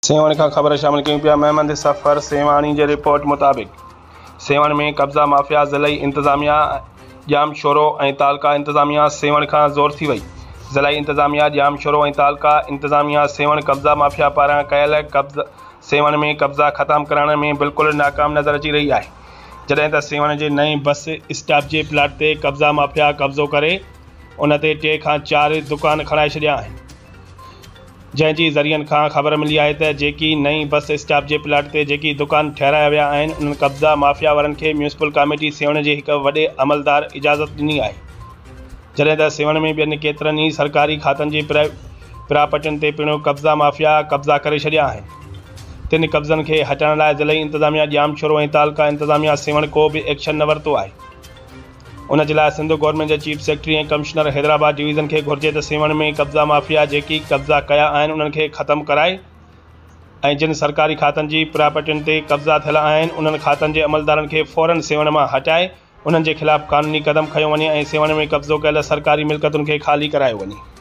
سيوهڻ کان خبر شامل ڪيون پيا محمد سفر سيوهاڻي جي رپورٽ مطابق سيوهڻ ۾ قبضا مافيا ضلعي انتظاميا ڄامشورو ۽ تعلقه انتظاميا سيوهڻ کان زور ٿي وئي ضلعي انتظاميا ڄامشورو ۽ تعلقه انتظاميا سيوهڻ قبضا مافيا پاران ڪيل سيوهڻ ۾ قبضا ختم ڪرائڻ ۾ بلڪل ناڪام نظر اچي رهي آهي جڏهن ته سيوهڻ جي نئين بس اسٽاپ جي پلاٽ تي قبضا مافيا قبضو ڪري ان تي ٽي کان چار دڪان کڻائي ڇڏيا آهن. جنهن جي ذريعن کان خبر ملي آهي ته جيڪي نئين بس اسٽاپ جي پلاٽ تي جيڪي دڪان ٺهرايا ويا آهن انهن قبضا مافيا وارن کي ميونسپل ڪاميٽي سيوهڻ جي هڪ وڏي عملدار اجازت ڏني آهي جڏهن ته سيوهڻ ۾ ٻين ڪيترن ئي سرڪاري کاتن جي پراپرٽين تي پڻ قبضا مافيا قبضا ڪري ڇڏيا آهن تن قبضن کي هٽائڻ لاء ضلعي انتظاميا ڄامشورو ۽ تعلقه انتظاميا سيوهڻ ڪو به ايڪشن نه ورتو آهي. ان جي لاء سنڌ گورنمينٽ جي chief secretary ۽ commissioner Hyderabad division کي گهرجي ته سيوهڻ ۾ قبضا مافيا جيڪي قبضا ڪيا آهن انهن کي ختم ڪرائي ۽ جن سرڪاري کاتن جي پراپرٽين تي قبضا ٿيل آهن انهن کاتن جي عملدارن کي فورن سيوهڻ مان هٽائي انهن جي خلاف قانوني قدم کنيو وڃي ۽ سيوهڻ ۾ قبضو ڪيل سرڪاري ملڪيتن کي خالي ڪرايو وڃي.